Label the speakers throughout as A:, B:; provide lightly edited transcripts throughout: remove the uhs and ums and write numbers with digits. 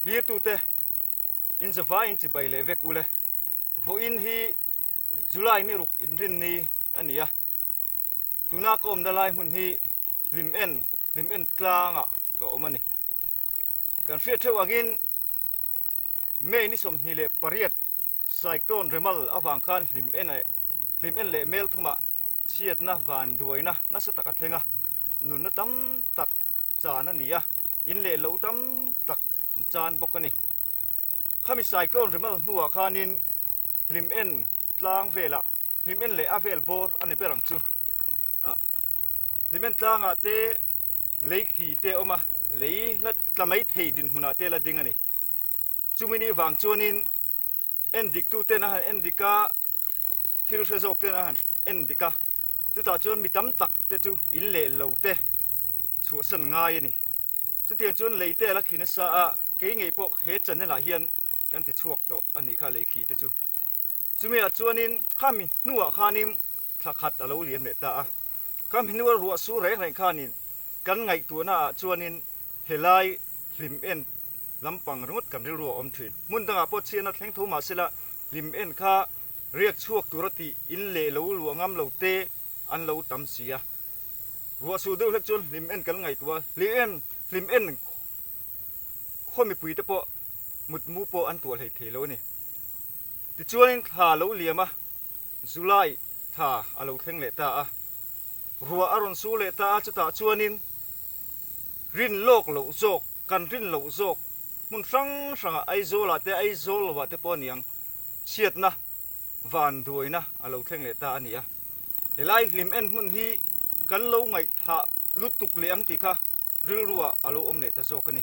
A: Thlirtute in zavai in chibai leh vek ule. Vawiin hi July ni ruk inrinni a ni a. Tuna ka awmna lai hmun hi hlim en hlim en tlangah ka awm a ni. Kan hriat theuh angin May ni 28 Cyclone Remal avang khan hlim en hlim en leh mel thumah chhiatna vanduaina nasa tak a thleng a, nunna tam tak chan a ni a, in leh lo tam tak chan bawk a ni. Khami Cyclone Remal hnuah khanin hlim en tlang velah hlim en leh a vel bawr a ni ber ang chu. Hlim en tlangah te lei khi te a awm a, lei la tla mai thei dinhmunah te la ding a ni. Chumi ni vang chuanin en dik tu ten a han en dik a, thil hre zawk ten a han en dik a, chutah chuan mi tam tak te chu in leh lo te chhuahsan ngai a ni. Chutiang chuan lei te a la khi nasa a, kei ngei pawh he channel ah hian kan ti chhuak tawh a nih kha lei khi te chu. Chumi ah chuanin khami hnuah khanin thla khat a lo liam leh ta a, khami hnua ruah sur reng reng khanin kan ngaihtuahna ah chuanin helai hlim en lampang ringawt kan rilru a awm thin. Hmun dangah pawh chhiatna thleng tho mah sela hlim en kha riak chhuak tura tih in leh lo luah ngam lo te an lo tam si a. Ruah suh deuh hlek chuan hlim en kan ngaihtuah a, hlim en hlim en khaw mipui te pawh mutmu pawh an tuah hlei thei lo a ni. Tichuanin thla lo liam a, July thla a lo thleng leh ta a, ruah a rawn sur leh ta a, chutah chuanin rin lawk loh zawk, kan rin loh zawk hmun hrang hrangah Aizawlah te Aizawl lovah te pawh a niang chhiatna vanduaina a lo thleng leh ta a ni a. Helai hlim en hmun hi kan lo ngaihthah lutuk leh ang tih kha rilruah a lo awm leh ta zawk a ni.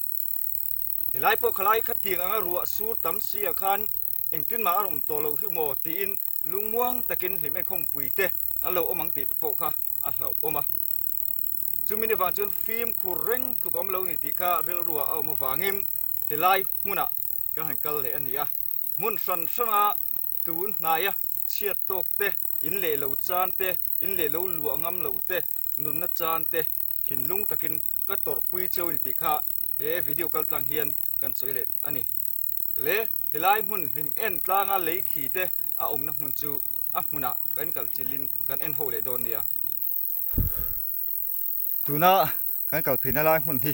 A: Helai pawh khalai khatiang anga ruah sur tam si ah khan engtin mah a rawn tawh loh hi maw tiin lungmuang takin hlim enkhawmpui te an lo awm ang tih te pawh kha a hlauhawm a. Chumi ni vang chuan fimkhur reng tluk a awm lo ni tih kha rilruah a awm avangin helai hmunah kan han kal leh a ni a. Hmun hran hranga tun hnaia chhiat tawk te, in leh lo chan te, in leh lo luah ngam lo te, nunna chan te thinlung takin ka tawrhpui cheu a ni tih kha he video kal tlang hian kan sawi leh a ni. Le helai hmun hlim en tlanga lei khi te a awmna hmun chu a hmunah kan kal chilhin kan en ho leh dawn nia. Tuna kan kal pheina lai hmun hi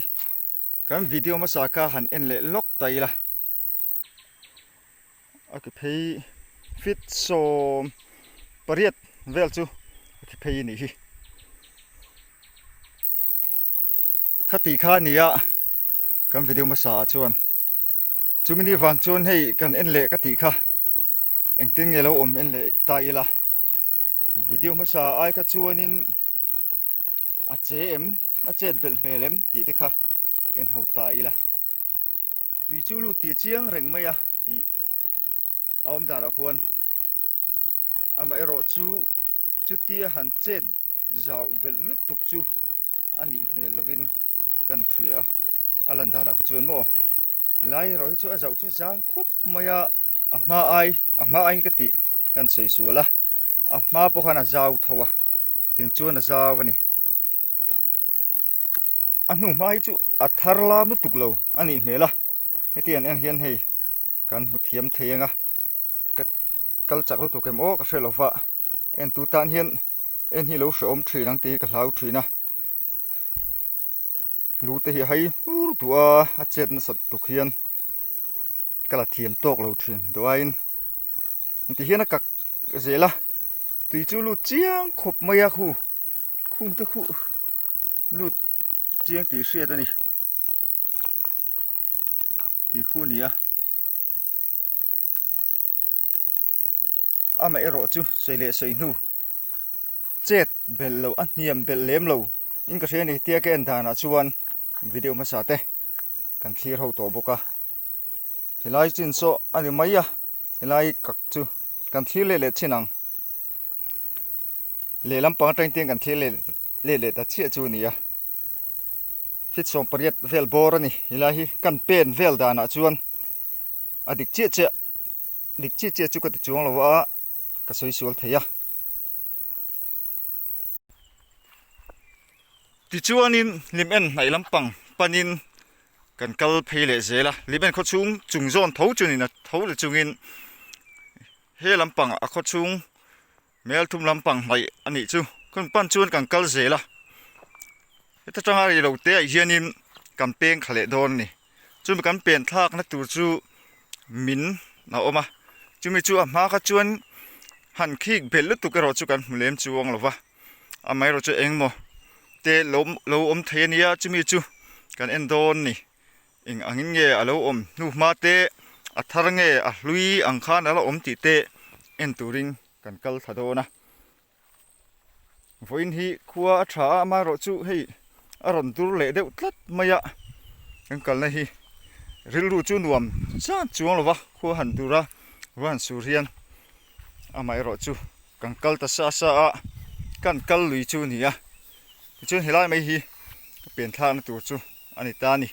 A: kan video hmasa kha han en leh lawk ta ila. A ki phei fit 18 vel chu a ki phei a nih hi. Khati kha a ni a kan video hmasa ah chuan chumi ni vang chuan hei kan en leh ka tih kha engtin nge lo awm en leh ta ila video hmasa ai kha chuanin a che em a chet belh hmel em tih te kha en ho ta ila tui chu lut tih chiang reng mai a ih a awm danah khuan amaherawh chu chutia han chet zau belh lutuk chu a nih hmel lovin kan hria a, a lan danah kha chuan maw helai erawh hi chu a zauh chu zau khawp mai a, a hma ai a hma aiin ka tih kan sawi sual a, a hma pawh khan a zau tho a tiang chuan a zau a ni. A hnu hma hi chu a thar lam lutuk lo a nih hmel a, heti an en hian hei kan hmu thiam thei ang a, ka kal chak lutuk em aw ka hre lo va. Entu tan hian en hi lo hrehawm thin ang tih hi ka hlau thin a, lu te hi a hai hnur duh a, a chet nasat tuk hian ka la thiam tawk lo thin duh aiin ti hian a kak zel a, tui chu lut chiang khawp mai a khu khung te khu lut chiang tih hriat a ni tih khu a ni a. Amaherawh chu sawi leh sawi hnu chet belh loh a hniam belh lem lo in ka hria a ni tia ka en danah chuan video hmasa te kan thlir ho tawh bawk a helai chin saw a ni mai a helai kak chu kan thlir leh leh chin ang lehlam pang atangin tiang kan thlir leh leh leh ta chiah chu a ni a feet 18 vel bawr a ni helai hi kan pen vel danah chuan a dik chiah chiah dik chiah chiah chu ka ti chuang lo a ka sawi sual thei a. Tichuanin hlim en hnaih lampang panin Kan kal phei leh zel a, Liben khaw chhung chung zawn tho chunin a tho leh chungin he lampang a khaw chhung mel thum lampang hnaih a nih chu. Kan pan chuan kan kal zel a, heta tanga rei lo te ah hianin kan peng thla leh dawn a ni. Chumi kan pen thlakna tur chu min a awm a, chumi chu a hma kha chuan han khik belh lutuk erawh chu kan hmu lem chuang lo va. Amaherawh chu engmaw te lo lo awm thei a nia chumi chu kan en dawn ni eng angin nge a lo awm hnu hma te a thar nge a hlui ang khan a la awm tih te en turin kan kal thla dawn a vawiin hi khua a tha a amaherawh chu hei a rawn dur leh deuh tlat mai a kan kalna hi rilru chu nuam zat chuang lo va khua han dur a ruah han sur hian. Amaherawh chu kan kal ta sa sa a, kan kal lui chu a ni a, tichuan helai mai hi ka pen thlakna tur chu a ni ta a ni.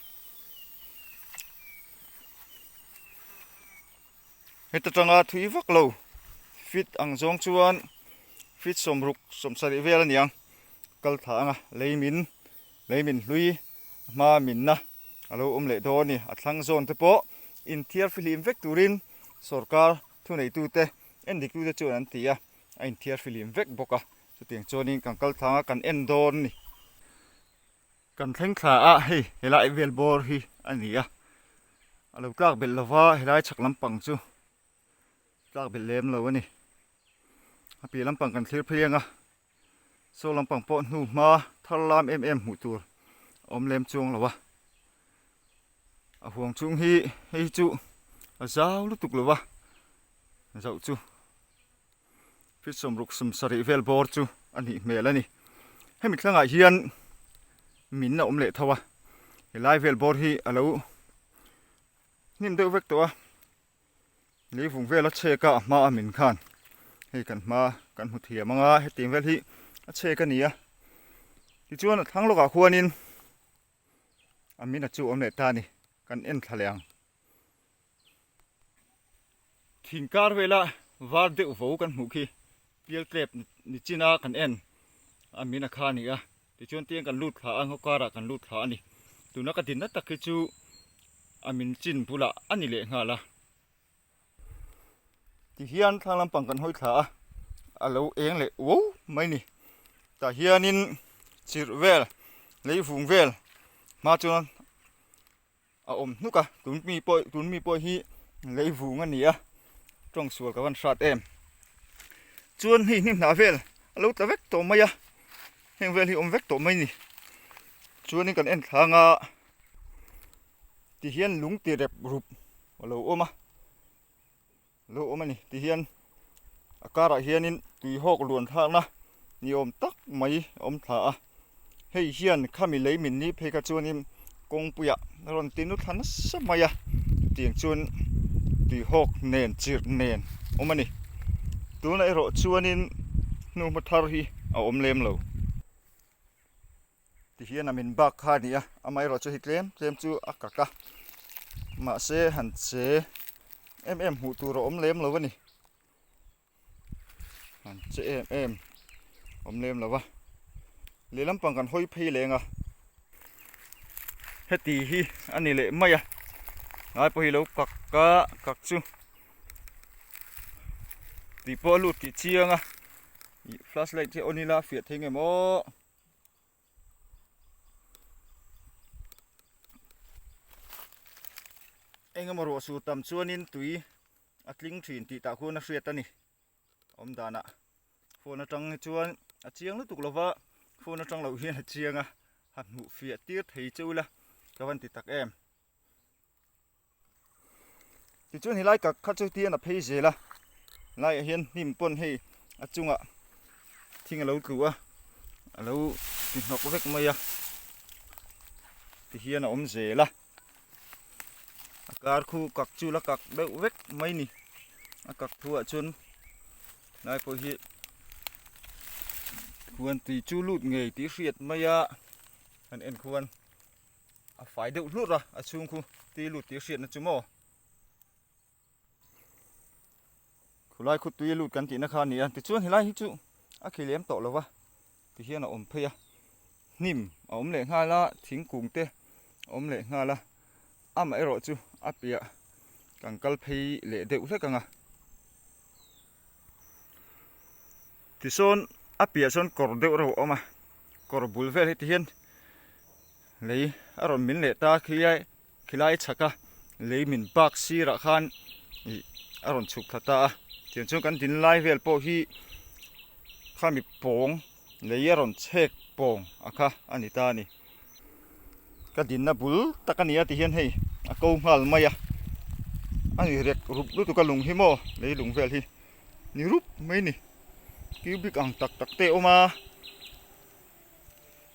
A: Heta tanga thui vak lo fit ang zawng chuan fit sawmruk sawmsarih vel a ni ang, kal thla anga lei min lei min hlui hma minna a lo awm leh dawn a ni. A thlang zawn te pawh inthiar fihlim vek turin sorkar Thuneitute, endiktute chuan an ti a, a inthiar fihlim vek bawk a, chutiang chuanin kan kal thlang a, kan en dawn a ni. Kan thleng thla a, hei helai vel bawr hi a ni a, a lo tlak belh lova helai chhak lampang chu tlak belh lem lo a ni. A piah lampang kan thlir phei ang a, saw lampang pawh hnu hma thar lam em em hmuh tur a awm lem chuang lo a. A huang chhung hi hei chu a zau lutuk lo va zauh chu feet sawmruk sum sarih vel bawr chu a nih hmel a ni hemi thlangah hian min a awm leh tho a helai vel bawr hi a lo hnim deuh vek tawh a leivung vel a chhek a a hma a min khan hei kan hma kan hmu thiam ang a hetiang vel hi a chhek a ni a tichuan a thlang lawkah khuanin. A mina chu awm leh ta a ni, kan en thla leh ang. Thing kar vela var deuh vo kan hmuh khi pial tlep ni chin a kan en a mina kha a ni a, tichuan tiang kan lut thla a ngaw karah kan lut thla a ni. Tuna ka dinna tak hi chu a min chin bulah a ni leh nghal a. Tihian thlang lampang kan hawi thla a, a lo eng leh uau mai ni. Tah hianin chirh vel, lei vung vel hma chuan a awm hnuk a, tun mi pawh tun mi pawh hi lei vung a ni a, tawng sual ka van hrat em. Chuan hei hnim hnah vel a lo tla vek tawh mai a, heng vel hi awm vek tawh mai ni. Chuanin kan en thlang a. Tihian lung ti rep rup a lo awm a, a lo awm a ni. Tihian a karah hianin tui hawk luan thlakna ni awm tak mai a awm thla a. Hei hian khami lei min ni phei kha chuanin kawngpuiah a rawn ti nu thla nasa mai a, chutiang chuan tui hawk nen chirh nen a awm a ni. Tunah erawh chuanin hnuhma thar hi a awm lem lo. Tihian a min bak kha a ni a, amaherawhchu hi tlem tlem chu a kak a, mahse han che em em hmuh tur a awm lem lo a ni, han che em em awm lem lo a, lehlam pang kan hawi phei leng a, heti hi a ni leh mai a, ngai pawh hi lo kak a kak chu tih pawh a lut tih chiang a, ih flash light hi on ila a fiah thei ngem aw. Eng emaw ruah sur tam chuanin tui a tling thin tih tah khuan a hriat a ni awm danah phone atang hi chuan a chiang lutuk lova phone atang loh hian a chiang a han hmuh fiah tir thei cheu ila ka van ti tak em. Tichuan helai kak kha chu tian a phei zel a, laiah hian hnim pawn hei a chungah thing a lo tlu a, a lo ti hnawk vek mai a, tihian a awm zel a, a kar khu kak chu la kak deuh vek mai ni, a kak thu ah chuan lai pawh hi khuan tui chu lut ngei tih hriat mai a, han en khuan. A fai deuh hlurh a, a chhung khu tui lut tih hriatna chu maw? Khulai khu tui lut kan tihna kha a ni a, tichuan helai hi chu a khi lem tawh lo va, tihian a awm phei a, hnim a awm leh nghal a, thingkung te a awm leh nghal a. Amaherawh chu a piah kan kal phei leh deuh hlek ang a. Tisawn a piah chuan kawr deuh reuh a awm a, kawr bul vel heti hian lei a rawn min leh ta khilai khilai chhak a lei min bak sirah khan ih a rawn chhuk thla ta a tiang chuan kan din lai vel pawh hi khami pawng lei a rawn chhek pawng a kha a ni ta a ni. Ka dinna bul tak a ni a ti hian hei a ko nghal mai a, a ni rek rup lutuk a lung hi maw lei lung vel hi ni rup mai ni cubic ang tak tak te a awm a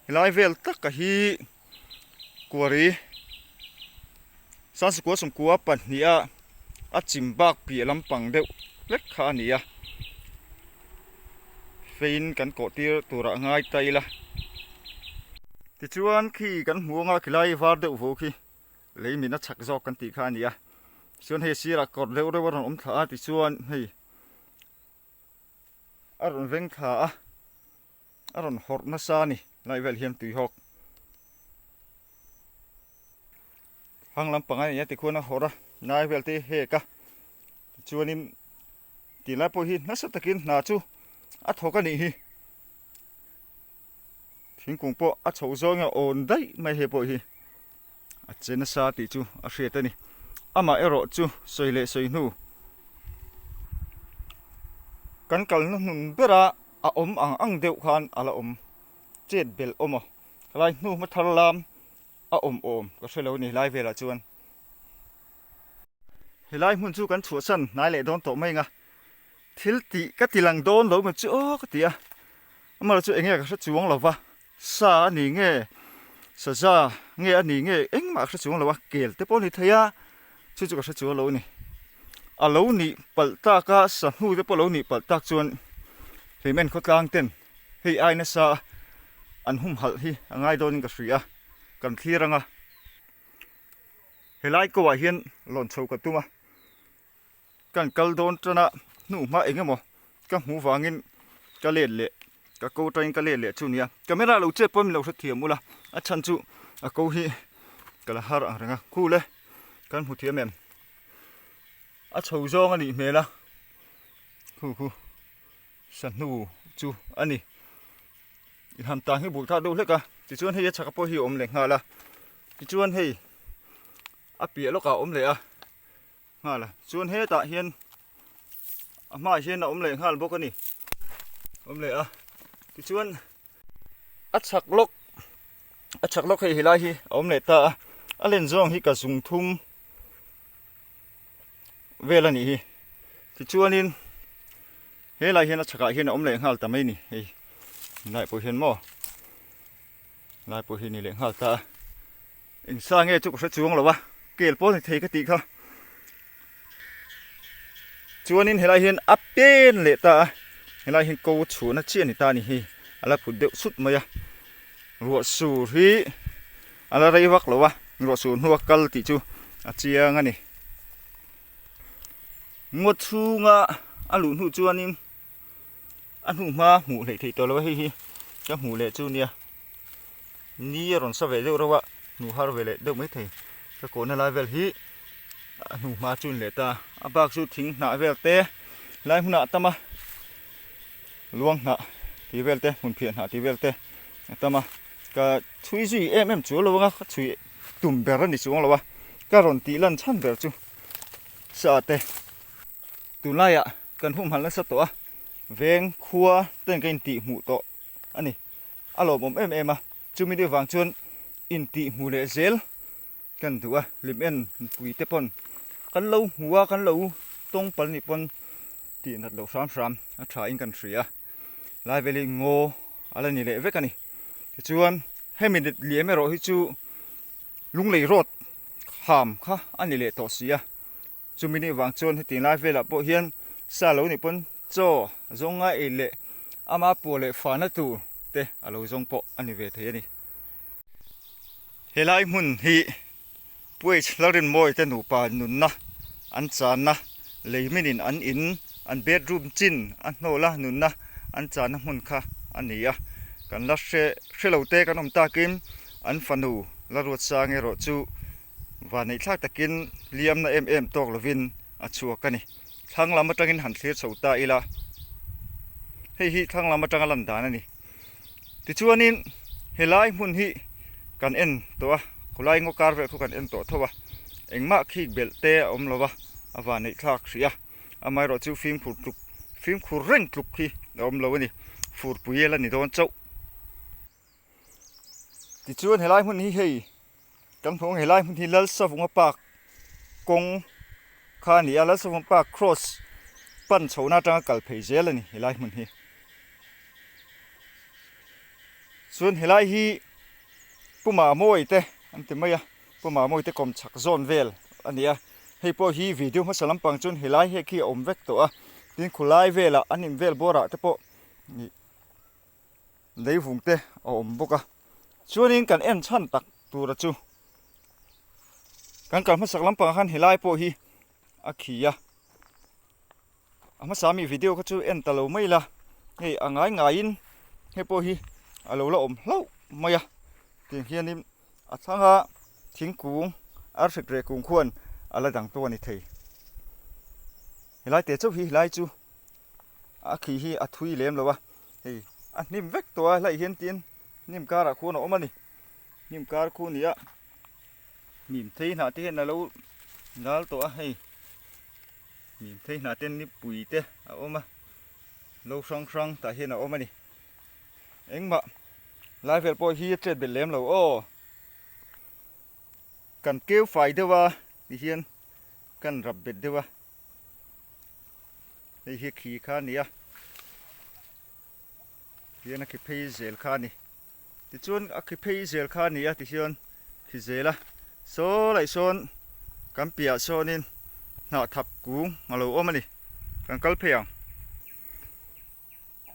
A: helai vel taka hi kuari Sansukua sawmkua pahniha a chim bak piah lampang deuh hlek kha a ni a feiin kan kawh tir turah ngai ta ila tichuan khi kan hmu anga khilai var deuh vo khi lei min a chak zawk kan tih kha a ni a chuan hei sirah kawr deuh reuh a rawn awm thla a tichuan hei a rawn veng thla a. A rawn hawrh nasa a ni lai vel hian tuihawk hang lampang a ni a tikhuan a hawrh a lai vel te hi hek a tichuanin tih lai pawh hi nasa takin hna chu a thawk a nih hi thingkung pawh a chhoh zawng a awn daih mai hei pawh hi a che nasa tih chu a hriat a ni amah erawh chu sawi leh sawi hnu kan kalna hnun bera. A awm ang ang deuh khan a la awm chet belh awm aw. Helai hnu hma thar lam a awm awm ka hre lo a ni helai velah chuan. Helai hmun chu kan chhuahsan hnai leh dawn tawh mai ang a, thil tih ka ti lang dawn lo maw chu aw ka ti a, amaherawhchu chu enge ka hre chuang lo va, sa a ni nge saza nge a ni nge engmah ka hre chuang lo a, kel te pawh a ni thei a, chu chu ka hre chuang lo a ni. A lo nih palh tak a, sa hnu te pawh a lo nih palh tak chuan hlimen khawtlang ten hei ai nasa an humhalh hi a ngai dawnin ka hria a, kan thlir ang a. Helai kawah hian lawn chho ka tum a. Kan kal dawn tan a hnu hma eng emaw ka hmuh vangin ka let leh ka ko tangin ka let leh chu nia camera lo chet pawh min lo hrethiam ula a chhan chu a ko hi ka la har ang reng a cool e kan hmu thiam em a chho zawng a nih hmel a khu khu sa hnu chu a ni inham tang hi bul thak deuh hlek a tichuan hei a chhaka pawh hi a awm leh nghal a tichuan hei a piah lawkah a awm leh a. Nghal a chuan hetah hian a hmaah hian a awm leh nghal bawk a ni awm leh a tichuan a chhak lawk a chhak lawk hei helai hi a awm leh ta a a len zawng hi ka zung thum vel a nih hi tichuanin helai hian a chhakah hian a awm leh nghal ta mai a ni hei helai pawh hian maw Lai pawh hi ni leh nghal ta a, eng sa nge chu ka hre chuang lo a, kel pawh ni thei ka tih kha. Chuanin helai hian a pen leh ta a, helai hian ko chhuahna chiah a ni ta a ni hi, a la phut deuh sut mai a, ruah sur hi a la rei vak lo a, ruah sur hnua kal tih chu a chiang a ni. Ngaw chhunga a luh hnu chuanin. A hnu hma hmuh hleih theih tawh lo a hei hi ka hmuh leh chu nia ni a rawn sa ve deuh reuh a hmuh har ve leh deuh mai thei ka kawhna lai vel hi a hnu hma chu a ni leh ta a bak chu thing hnah vel te lai hmunah a tam a luang hnah tih vel te hmun phiah hnah tih vel te a tam a ka chhui zui em em chu lo anga ka chhui tum ber a ni chuang lo a ka rawn tih lan chhan ber chu sa te tunlaiah. Kan humhalh nasa tawh a, veng khua ten ka intih hmuh tawh a ni. A lawmawm em em a, chumi deuh vang chuan intih hmuh leh zel kan duh a, hlim en mipui te pawn kan lo hmu a, kan lo tawng pal nih pawn tih nat loh hram hram a tha in kan hria a, lai vel hi ngaw a la ni leh vek a ni. Tichuan hemi liam erawh hi chu Lunglei road kham kha a ni leh tawh si a. Chumi nih vang chuan hetiang lai velah pawh hian sa lo nih pawn chaw zawng ngai ei leh ama puah leh fahna tur te a lo zawng pawh a ni ve thei a ni. Helai hmun hi Puaich Lalrinmawi te nupa nunna an channa lei minin an in an bedroom chin a hnawla nunna an channa hmun kha a ni a, kan la hre hre lo te kan awm takin an fanu Laruatsang erawh chu. Vanneihthlak takin hliamna em em tawk lovin a chhuak a ni. Thlang lam atangin han thlir chho ta ila, hei hi thlang lam atanga lan dan a ni. Tichuanin helai hmun hi kan en tawh a, khawlai ngaw kar vel khu kan en tawh tho a, engmah khik belh te a awm lo va, a vanneihthlak hrih a, amaherawh chu fimkhur tluk fimkhur reng tluk hi a awm lo a ni, furpui la ni dawn chauh. Tichuan helai hmun hi hei kan hmuh ang helai hmun hi Lalsavunga park kawng kha a ni a Lalsavunga park cross pan chhohna atanga kal phei zel a ni helai hmun hi. Chuan helai hi Pu Mamawii te an ti mai a Pu Mamawii te kawm chhak zawn vel a ni a hei pawh hi video hmasa lampang chuan helai hek hi a awm vek tawh a tin khulai velah an in vel bawrah te pawh ih Leivung te a awm bawk a, chuanin kan en chhan tak tura chu kan kal hmasak lampangah khan helai pawh hi a khi a, a hmasa mi video kha chu en ta lo mai la, hei a ngai ngaiin hei pawh hi a lo la awm hlauh mai a, tiang hianin a thlanga thingkung a hrik reh kung khuan a la dang tawh a ni thei, helai te chauh hi helai chu a khi hi a thui lem lo a. Hei a hnim vek tawh a hlai hian tin hnim karah khuan a awm a ni hnim kar khu a ni a hnim thei hnah te hian a lo dal tawh a hei hnim thei hnah te nipui te a awm a lo hrang hrang tah hian a awm a ni engmah lai vel pawh hi a chet belh lem lo aw kan keu fai deuh a ti hian kan rap bet deuh a. Hei hi khi kha a ni a, tihian a khi phei zel kha a ni. Tichuan a khi phei zel kha a ni a tihian khi zel a, saw laih sawn kan piahah sawnin hnah thap kung a lo awm a ni, kan kal phei ang.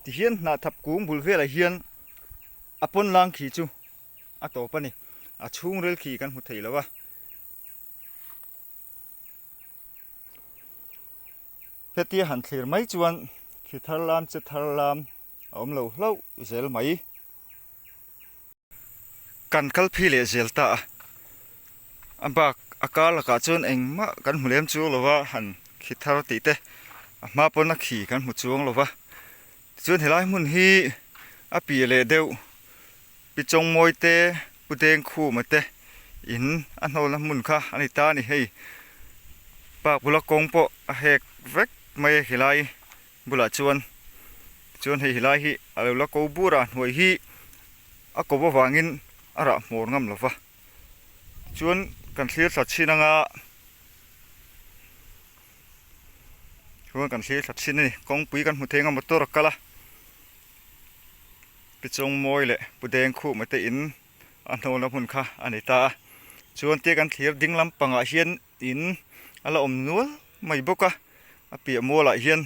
A: Tihian hnah thap kung bul velah hian a pawn lang khi chu a tawp a ni, a chhungril khi kan hmu thei lo a. Hetia han thlir mai chuan khi thar lam che thar lam a awm lo hlauh zel mai. Kan kal phei leh zel ta a, a bak a kar lakah chuan engmah kan hmu lem chuang lo va, han khi thar tih te a hma pawn a khi kan hmu chuang lo va. Tichuan helai hmun hi a piah leh deuh Pi Chawngmawi te, Pu Dengkhuma te in a hnawlna hmun kha a ni ta a ni. Hei park bula kawng pawh a hek vek mai a helai bulah chuan tichuan hei helai hi a lo la ko bur a, hnuai hi a ko avangin a rah hmawr ngam lo va. Tichuan kan thlir thla chhin anga chuan kan thlir thla chhin a ni. Kawngpui kan hmu thei anga motor a kal a. Pi Chawngmawi leh Pu Dengkhuma te in a hnawlna hmun kha a ni ta a. Chuan tia kan thlir ding lampangah hian in a la awm nual mai bawk a, a piah mualah hian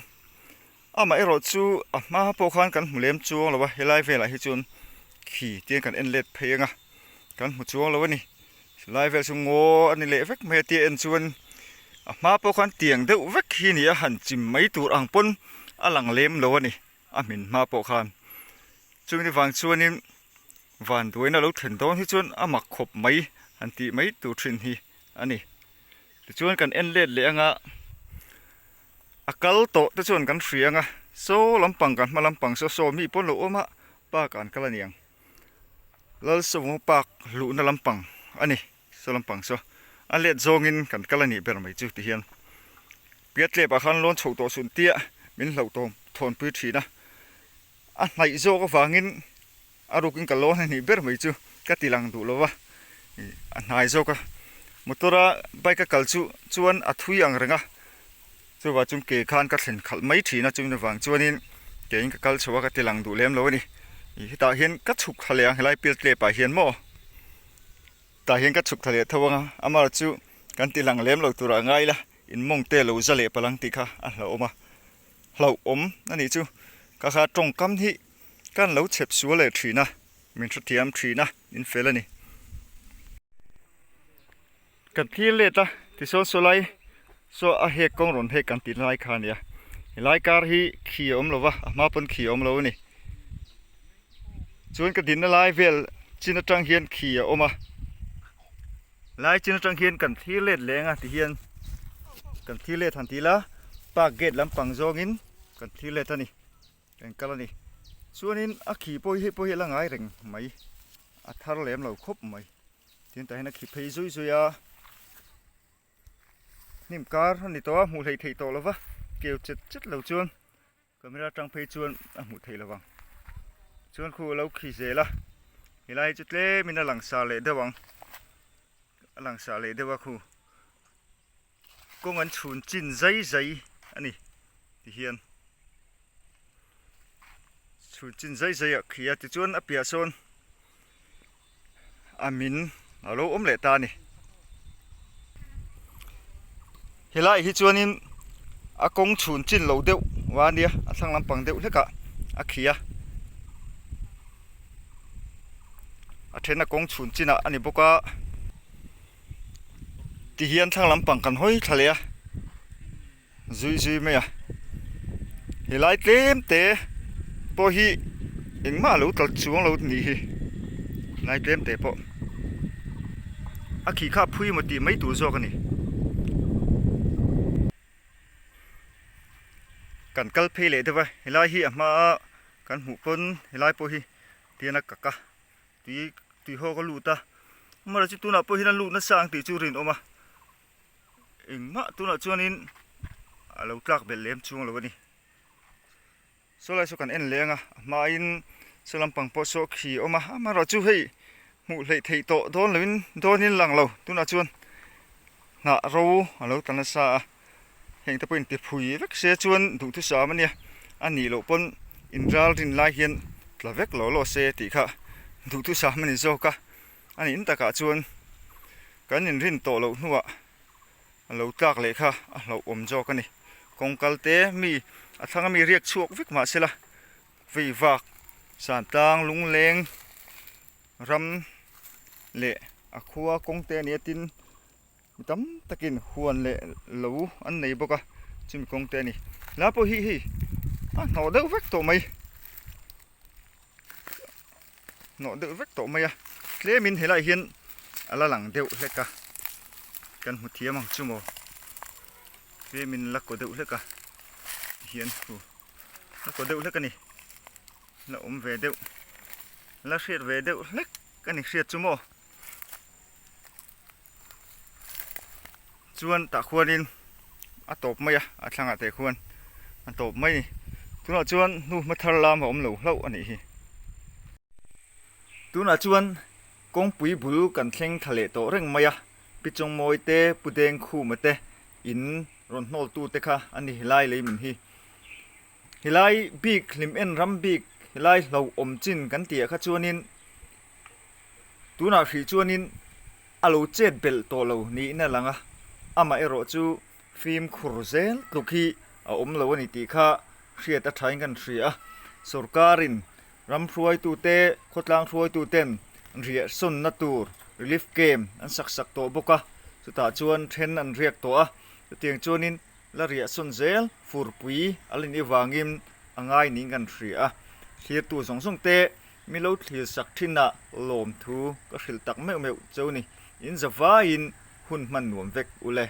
A: amaherawh chu a hma pawh khan kan hmu lem chuang lo a, helai velah hi chuan khi tiang kan en let phei ang a, kan hmu chuang lo a ni. Helai vel chu ngaw a ni leh vek mai a tia en chuan a hma pawh khan tiang deuh vek hi a ni a, han chim mai tur ang pawn a lang lem lo a ni. a hmin hma pawh khan chumi vang chuanin van duaina lo thlen dawn hi chuan a mak khawp mai han tih mai tur thin hi a ni tichuan kan en let leh anga a kal tawh te chuan kan hria anga saw lampang kan hma lampang saw saw mi pawn lo awm a park ah an kal a niang Lalsawma park luhna lampang a ni. Saw lampang saw a let zawngin kan kal a nih ber mai chu ti hian piatlep ah khan lawn chhoh tawh sun tia min hlauh tawm thawnpui thin a, a hnaih zawk avangin a rukin ka lawn a nih ber mai chu ka ti lang duh lo va, ih a hnai zawk a motor a bike a kal chu chuan a thui ang reng a chuvah chuan ke khan ka thlen khalh mai thin a chumi avang chuanin kein ka kal chho a ka ti lang duh lem lo a ni, ih hetah hian ka chhuk thla leh ang helai pialtlep ah hian maw. Tah hian ka chhuk thla leh tho anga, amah chu kan ti lang lem lo turah ngai ila, in mawng te lo za leh palang tih kha a hlauhawm a, hlauhawm a nih chu. Ka kha tawngkam hi kan lo chhep sual leh thin a, min hrethiam thin a, in fel a ni. Kan thlir let a, tisawn saw lai saw a hek kawng rawn hek kan tih lai kha a nia, helai kar hi khi a awm lo va, a hma pawn khi a awm lo a ni. Chuan ka dinna lai vel chin atang hian khi a awm a, Lai chin atang hian kan thlir let leng a tihian kan thlir let han ti ila park gate lampang zawngin kan thlir let a ni kan kal a ni chuanin a khi pawh hi hei pawh hi a la ngai reng mai a thar lem lo khawp mai tin tah hian a khi phei zui zui a. Hnim kar a ni tawh a, hmuh hleih theih tawh lo va, keu chet chet lo chuan camera atang phei chuan a hmuh theih lo vang. Chuan khu a lo khi zel a, helai hi chu tlemin a langsar leh deuh ang, a langsar leh deuh a khu. Kawng an chhun chin zai zai a ni tihian chhun chin zai zai ah khi a tichuan a piah sawn a min a lo awm leh ta a ni. Helai hi chuanin a kawng chhun chin lo deuh va a nia a thlang lampang deuh hlek ah a khi a a then a kawng chhun chin ah a ni bawk a tihian thlang lampang kan hawi thla leh a. Zui zui mai a, helai tlem te pawh hi engmah a lo tla chuang lo nih hi helai tlem te pawh a khi kha a phui emaw tih mai tur zawk a ni. Kan kal phei leh deuh a helai hi a hma a kan hmuh pawn helai pawh hi tian a kak a tui tui hawk a lut a amaherawhchu tunah pawh hian a lut nasa ang tih chu rinawm a. Engmah tunah chuanin a lo tlak belh lem chuang lo a ni. Saw lai saw kan en leng a, a hmain saw lampang pawh saw khi a awm a, amaherawhchu hei hmuh hleih theih tawh dawn loin dawnin lang lo tunah chuan hnah ro a lo tla nasa a, heng te pawh in ti phui vek se chuan duhthusam a nia, a nih loh pawn inral rin lai hian tla vek lo law se tih kha duhthusam a ni zawk a, a nih takah chuan. Kan inrin tawh loh hnuah a lo tlak leh kha a hlauhawm zawk a ni. Kawng kal te mi a thlang a mi riak chhuak vek mah sela vei vak Santlang lungleng ram leh a khua kawng te a nia tin mi tam takin huan leh lo an nei bawk a chumi kawng te a ni. Helai pawh hi hei a hnawh deuh vek tawh mai. Hnawh deuh vek tawh mai a tlemin helaiah hian a la lang deuh hlek a kan hmu thiam ang chu maw tlemin la kaw deuh hlek a tihian hu la kaw deuh hlek a ni la awm ve deuh la hriat ve deuh hlek a ni hriat chu maw. Chuan tah khuanin a tawp mai a, a thlangah te khuan a tawp mai a ni. Tunah chuan hnuhma thar lam a awm lo hlauh a nih hi. Tunah chuan kawngpui bul kan thleng thla leh tawh reng mai a, Pi Chawngmawi te, Pu Dengkhuma te in rawn hnawltu te kha a ni helai lei min hi. Helai bik hlim en ram bik helai hlauhawm chin kan tih ah kha chuanin tunah hrih chuanin A lo chet belh tawh lo niin a lang a, amah erawh chu fimkhur zel tluk hi a awm lo a ni tih kha hriat a thain kan hria a. Sorkarin ram hruaitute, khawtlang hruaituten riahsawnna tur relief camp an sak sak tawh bawk a, chutah chuan then an riak tawh a, chutiang chuanin la riahsawn zel furpui a la nih avangin a ngai niin kan hria a. Thlirtu zawng zawng te Mi lo thlir sak thinah lawmthu ka hrilh tak meuh meuh cheu ni. In zavaiin hun hman nuam vek u le.